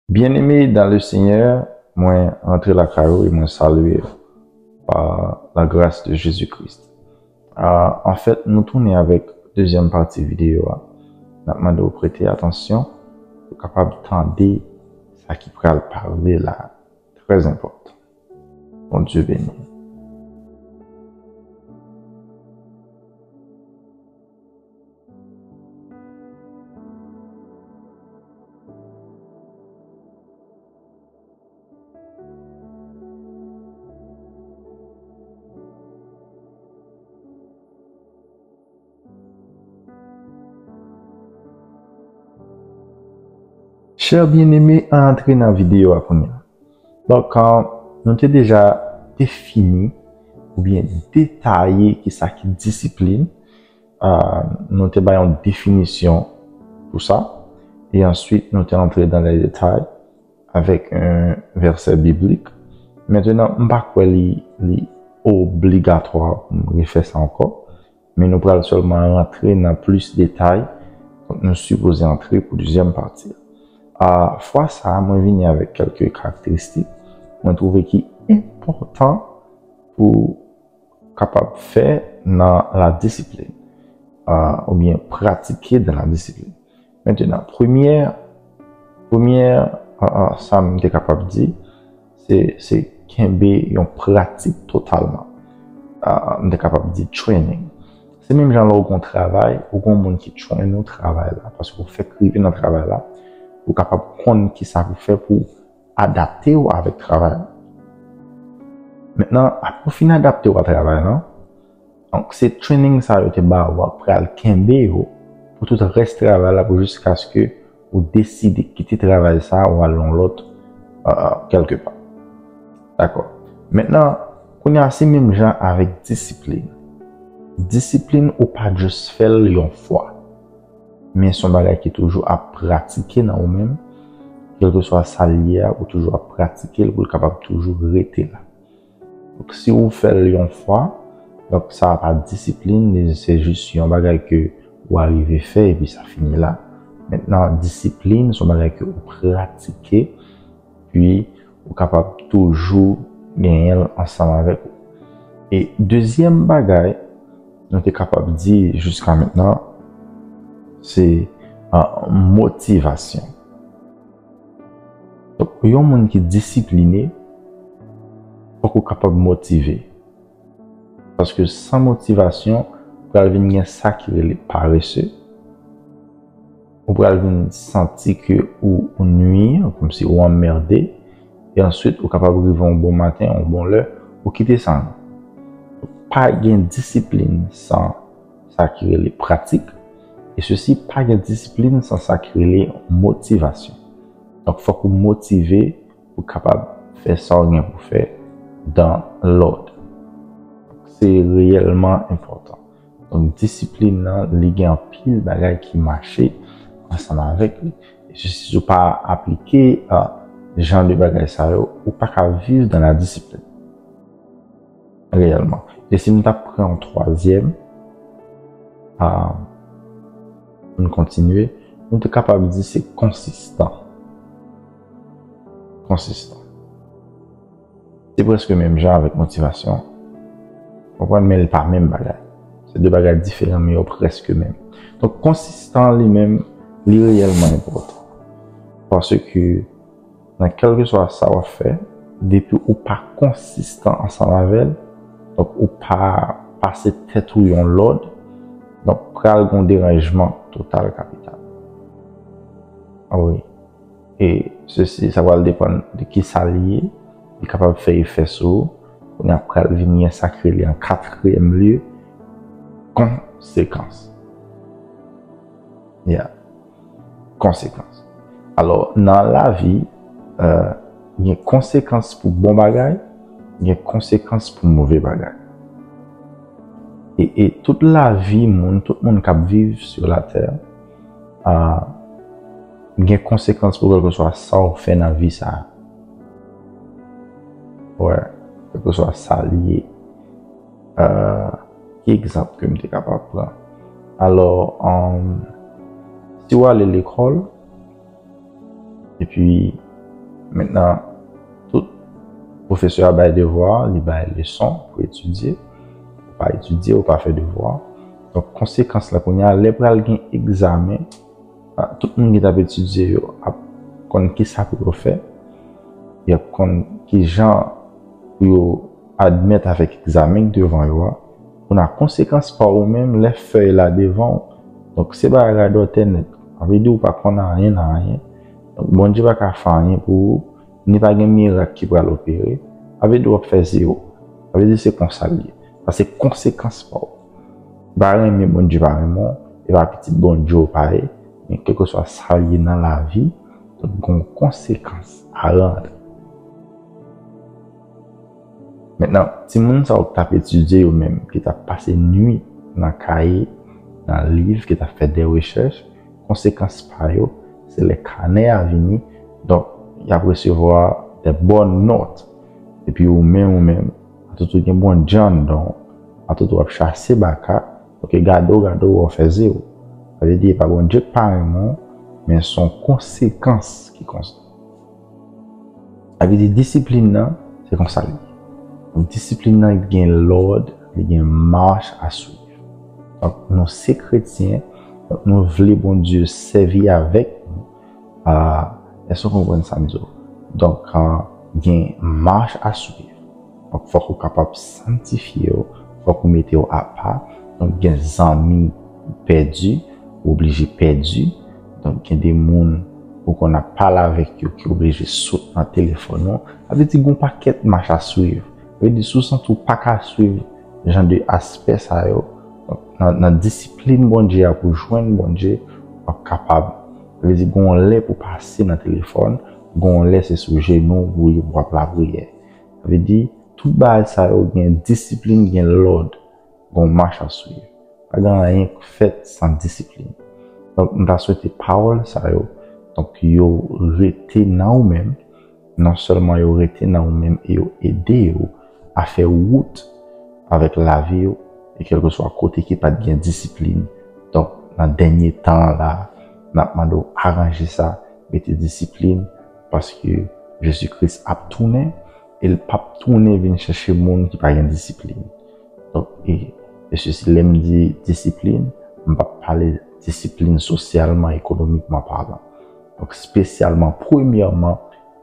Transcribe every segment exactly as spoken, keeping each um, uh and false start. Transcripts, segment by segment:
Bien-aimés dans le Seigneur, mwen rantre lakay ou e mwen salye pa la grâce de Jésus-Christ. Ah, anfèt, nou tounen avèk dezyèm pati videyo a. N ap mande w prete atansyon pou w kapab tande sa ki pral pale la. Trè enpòtan. Bondye beni w. Chè byeneme, ann antre nan videyo a kounye a. Donk, ah, nou te deja defini oubyen detaye kisa ki disiplin. Ah, nou te bay yon definisyon pou sa. E answit, nou te antre dans les détails avèk yon vèsè biblik. Mentenan, m pa kwè li, li obligatwa pou m refè sa ankò, men nou pral sèlman rantre nan plis detay, donk nou sipoze antre pou dezyèm pati a. Ah, fwa sa a, mwen vini avèk kèlke karakteristik mwen twouve ki enpòtan pou kapab fè nan ladisiplin, ah, oubyen pratike dans la discipline. Mentenan, premyè, premyè, ah, ah, sa m te kapab di, se, se kenbe yon pratik totalman. Ah, m te kapab di training. Se menm jan lè w gen yon travay, ou gen yon moun ki train ou travay la, paske w fèk rive nan travay la, ou kapab konn kisa pou fè pou adapte w avèk travay la. Mentnan, apre w fin adapte w a travay la, donk se training sa yo te ba ou a pral kenbe yo pou tout rès travay la, pou jiskaske ou deside kite travay sa a, ou al yon lòt, euh, kèlkepa. Dakò. Mentnan, kounye a, se menm jan avèk disiplin. Disiplin, ou pa just fè l yon fwa. Men se yon bagay ki toujou ap pratike nan ou menm. Kèlkeswa sa l ye a, ou toujou ap pratike l pou l kapab toujou rete la. Donk, si ou fè l yon fwa, donk sa a pa disiplin, li se jis yon bagay ke ou arive fè epi sa fini la. Mentnan, disiplin, se yon bagay ke ou pratike, pi ou kapab toujou genyen l ansanm avèk ou. E dezyèm bagay, nou te kapab di jiska mentnan, se, ah, motivasyon. Donk, yon moun ki disipline, fòk ou kapab motive. Paske san motivasyon, ou pral vin gen sa ki rele parese. Ou pral vin santi ke ou, ou nwi, kòmsi ou anmède. E answit, ou kapab rive yon bon maten, yon bon lè, ou kite sa. Pa gen disiplin san sa ki rele pratik. E sesi, pa gen disiplin san sa ki rele motivasyon. Donk, fòk ou motive pou kapab fè sa w gen pou fè dans l'ordre. Se reyèlman enpòtan. Donk, disiplin nan, li gen anpil bagay ki mache ansanm avèk li. E si, si w pa aplike, ah, jan de bagay sa yo, ou pa ka viv dans la discipline. Reyèlman. E si m t ap pran yon twazyèm, ah, pou n kontinye, nou te kapab di se konsistan. Konsistan. Se prèske menm jan avèk motivasyon. Konprann, men li pa menm bagay. Se de bagay diferan, men yo prèske menm. Donk, konsistan li menm, li reyèlman enpòtan. Paske nan kèlkeswa sa w ap fè, depi ou pa konsistan ansanm avè l, donk ou pa pase tèt ou yon lòd, donk pral gen yon deranjman total kapital. Ah wi. E sesi, sa pral depann de kisa li ye, li kapab fè efè sou ou, kounye a pral vin gen sa k rele an katriyèm lye, konsekans. Yeah. Konsekans. Alò, nan lavi, euh, gen konsekans pou bon bagay, gen konsekans pou move bagay. E, e tout lavi moun, tout moun k ap viv sou latè, ah, gen konsekans pou kèlkeswa sa w fè nan vi sa a. Wè, kèlkeswa sa l ye. Euh, ki egzanp ke m te kapab pran? Alò, um, si w ale lekòl, epi Mentnan, tout pwofesè a bay devwa, li bay leson pou etidye. Ou pa etidye, ou pa fè devwa. Donk, konsekans la kounye a, lè pral gen egzamen, a, tout moun ki t ap etidye yo ap konn kisa pou yo fè, y ap konn ki jan pou yo admèt avèk egzamen k devan yo a. Kounye a konsekans pa ou menm lè fèy la devan w. Donk, se bagay radòtè nèt. Sa vle di ou pa konn anyen nan anyen. Donk, Bondye pa ka fè anyen pou ou, ni pa gen mirak ki pral opere. Sa vle di w ap fè zewo. Sa vle di se konsa l ye. Sa se konsekans pa w. Ou pa renmen Bondye pa renmen w, e pa pitit Bondye ou pa ye, men kèlkeswa sa l ye nan lavi, donk, gen yon konsekans a randre. Mentnan, timoun sa yo k t ap etidye yo menm, ki t ap pase nwit nan kaye, nan liv, ki t ap fè de rechèch, konsekans pa yo, se lè kanè a vini, donk, y ap resevwa de bòn nòt. Epi ou menm, ou menm, atoutou gen bon jan anndan w, atoutou w ap chase baka, donk, gade w, gade w, w ap fè zewo. Sa vle di, e pa Bondye k pa renmen w, men se yon konsekans ki konsa. Sa vle di disiplin nan, se konsa li ye. Donk, disiplin nan gen lòd, li gen mach a swiv. Donk, nou se kretyen, donk, nou vle Bondye sèvi avèk nou. A, èske w konprann sa m di w? Donk, a, gen mach a swiv. Donk, fòk ou kapab sanktifye w, fòk ou mete w apa. Donk, gen zanmi ou pèdi, ou oblije pèdi. Donk, gen de moun ou konn ap pale avèk yo ki oblije sot nan telefòn ou. Sa vle di gen yon pakèt mach a swiv. Sa vle di si w santi w pa ka swiv jan de aspè sa yo, donk, nan, nan disiplin Bondye a pou jwenn Bondye, w ap kapab. Sa vle di gen yon lè pou pase nan telefòn, gen yon lè se sou jenou w pou w ap lapriyè. Sa vle di, tout bagay sa yo gen disiplin, gen lòd, gen yon mach a swiv. Pa gen anyen k fèt san disiplin. Donk, m ta swete pawòl sa yo, donk, yo rete nan ou menm, non sèlman yo rete nan ou menm e yo ede w a fè wout avèk lavi w, e kèlkeswa kote ki pa t gen disiplin. Donk, nan dènye tan an la, n ap mande w aranje sa, mete disiplin, paske Jezi Kris ap tounen, e l p ap tounen vin chèche moun ki pa gen disiplin. Donk, e, mesye, si lè m di disiplin, m p ap pale disiplin sosyalman, ekonomikman palan. Donk, espesyalman, premyèman,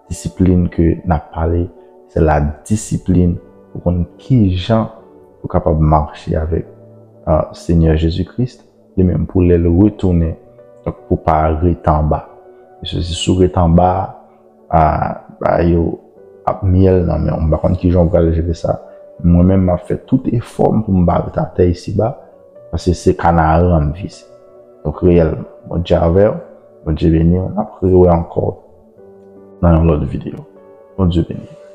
disiplin ke n ap pale, se la disiplin pou konn ki jan ou kapab mache avèk, a, Senyè Jezi Kris, li menm pou lè l retounen, donk, pou pa ret anba. Mesye, si w ret anba, a, bagay yo ap myèl nan men w. M pa konn ki jan w pral jere sa. Mwen menm, m ap fè tout efò m pou m pa ret atè isiba, paske se Kanaran m vize. Donk, reyèlman, Bondye avè w, Bondye beni w, n ap rewè ankò nan yon lòt videyo. Bondye beni w.